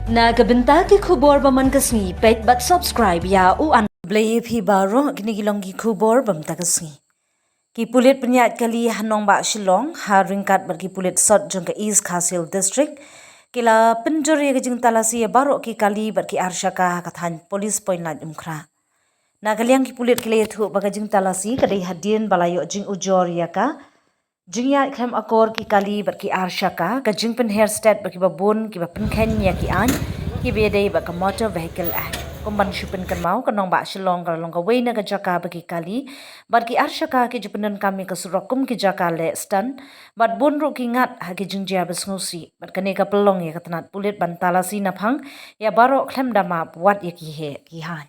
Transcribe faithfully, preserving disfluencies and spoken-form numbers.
Na ka bynta ki khubor ba man ka sngi, peit bad subscribe ïa u an. Khublei ïa phi baroh, kine ki long ki khubor ba mynta ka sngi. Ki pulit pynïaid kali ha nongbah Shillong, ha ryngkat bad ki pulit sot jong ka East Khasi Hills District, ki la pynjur ïa ka jingtalasi ïa baroh ki kali bad ki arshaka ha ka thaiñ Police Point Laitumkhrah. Na ka liang ki pulit ki la ïathuh ba ka jingtalasi ka dei hadien ba la ïoh jingujor ïa ka jingïaid khlem akor ki kali bad ki arshaka, ka jingpynher stet bad kiba bun kiba pynkheiñ ïa ki aiñ kiba ïadei bad ka Motor Vehicle Act. Kum ban shu pynkynmaw, ka nongbah Shillong ka la long kawei na ka jaka ba ki kali bad ki arshaka ki ju pyndonkam ïa ka surok kum ki jaka leh stunt bad bun ruh ki ngat ha ki jingjia ba sngewsih. Bad kane ka pynlong ïa ka tnat pulit ban talasi naphang ïa baroh khlem da map, wat ïa ki heh ki haiñ.